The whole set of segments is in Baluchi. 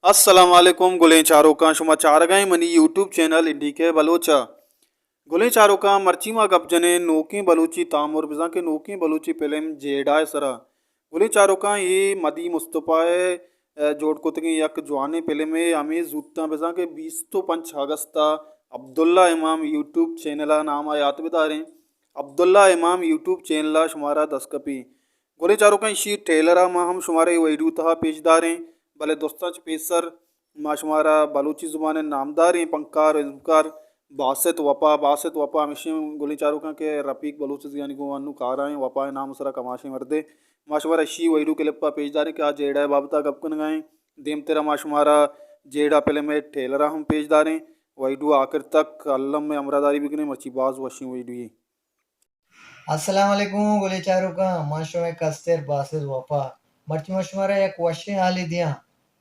السلام علیکم گلیں چاروکاں، شما چارگائیں منی یوٹیوب چینل انڈی کے بلوچ ءَ۔ گلیں چاروکاں، مرچی ما گپ جنیں نوکیں بلوچی تامر، بزاں کہ نوکیں بلوچی فلم جیڑہ ءِ سرا۔ گلیں چاروکاں، اے مدی مصطفی ءِ، ءَ، جوڑ کتگیں یک جوانیں فلمے، ہمے زوتاں، بزاں کہ بیست و پنچ اگست ءَ عبداللہ امام یوٹیوب چینل ءِ نام ءَ یات بداریں۔ عبداللہ امام یوٹیوب چینل ءَ شمارا دست کپی۔ گلیں چاروکاں، ایشی ٹریلر ءَ ما ہم شمارا اے ویڈیو تہا پیش داریں، بلے درستاں چہ پیسر ما شمارا بلوچی زبان ءِ نامداریں پنکار ءُ ازمکار باسط وفا، باسط وفا ہمیشیں گلیں چاروکاں کہ رفیق بلوچ زیانی گوں انو کارائیں، وفا ءِ نام ءِ سرا کماشیں مردے۔ ما شمارا ایشی ویڈیو کلپ ءَ پیش داریں کہ آ جیڑہ ءِ بابت ءَ گپ کنگائیں۔ دیمترا ما شمارا جیڑہ فلم ءِ ٹریلر ءَ ہم پیش داریں۔ ویڈیو آخر تک الم ءَ ہمراہ داری بکنیں، مرچی باز وشیں ویڈیو یے۔ السلام علیکم گلیں چاروکاں، من شمئے کستر باسط وفا۔ مرچی من شمارا یک وشیں حالے دیاں۔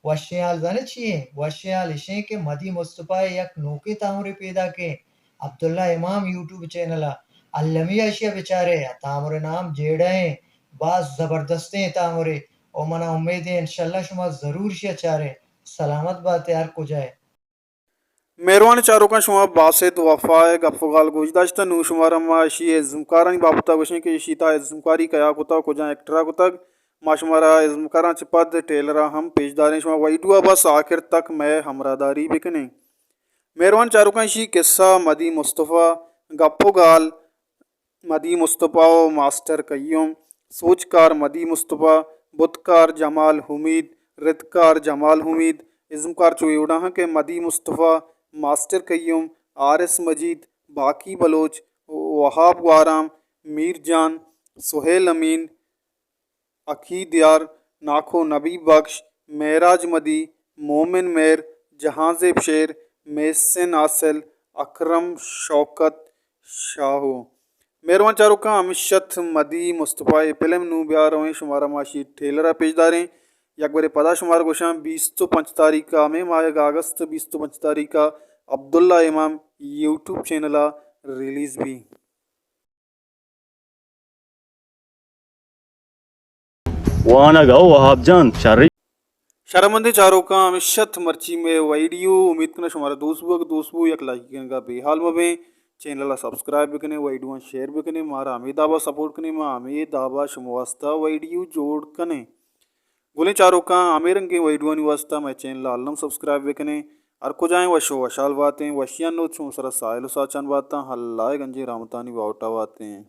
وشیں حال زانے چی ایں؟ وشیں حال اشیں کہ مدی مصطفی ءِ یک نوکیں تامرے پیداکیں۔ عبداللہ امام یوٹیوب چینل ءَ المی ءَ اشی ءَ بچارے، آ تامر ءِ نام جیڑہ ایں۔ باز زبردستیں تامرے، او منا امیدیں انشاءاللہ شما ضرور اشی ءَ چارے۔ سلامت باتے ہر کجا ئے۔ مہروان چاروکاں، شما باسط وفا ءِ گپ ءُ گال گوش داشتہ، نوں شمارا ما اشی ءِ ازمکارانی بابت ءَ گوشیں کہ اشی تہا ازمکاری کیا کتگ، کجا ایکٹرا کتگ۔ ما شمارا ازمکاراں چہ پد ٹریلر ءَ ہم پیش داریں، شما ویڈیو ءَ بس آخر تک مئے ہمراہ داری بکنیں۔ مہروان چاروکاں، اشی قصہ مدی مصطفی، گپ ءُ گال مدی مصطفی ءُ ماسٹر قیوم، سوجکار مدی مصطفی، بتکار جمال حمید، ردکار جمال حمید، ازمکار چو اے وڑا ہاں کہ مدی مصطفی، ماسٹر قیوم، حارث مجید، باقی بلوچ، وہاب گوارام، میر جان، سہیل امین، عقید یار، ناکو نبی بخش، معراج مدی، مومن مہر، جہانزیب شیر، محسن حاصل، اکرم شوکت، شاہو۔ مہروان چاروکاں، ہمشت مدی مصطفی ءِ فلم۔ نوں بیا رویں شمارا ما اشی ٹریلر ءَ پیش داریں۔ یک برے پدا شمارا گوشاں، بیست و پنچ تاریخ ءَ، ہمے ماہ ءِ اگست بیست و پنچ تاریخ ءَ عبداللہ امام یوٹیوب چینل ءَ ریلیز بی۔ وانگ ءَ وہاب جان شری۔ شرمندیں چاروکاں، ہمشت مرچی مئے ویڈیو۔ امید کناں شمارا دوست بوگ، دوست بو، یک لائک کنگا بے حال مبیں۔ چینل ءَ سبسکرائب بکنیں، ویڈیواں شیئر بکنیں، مارا ہمے دابا سپورٹ کنیں، ما ہمے دابا شما واسطہ ویڈیو جوڑ کنیں۔ گلیں چاروکاں، ہمے رنگیں ویڈیوانی واسطہ مئے چینل ءَ الم سبسکرائب بکنیں۔ ہر کجائیں وش ءُ وشحال باتیں، وشیانی نود شما سرا ساہیل ءُ ساچان باتاں، اللہ ءِ گنجیں رحمتانی باہوٹا باتیں۔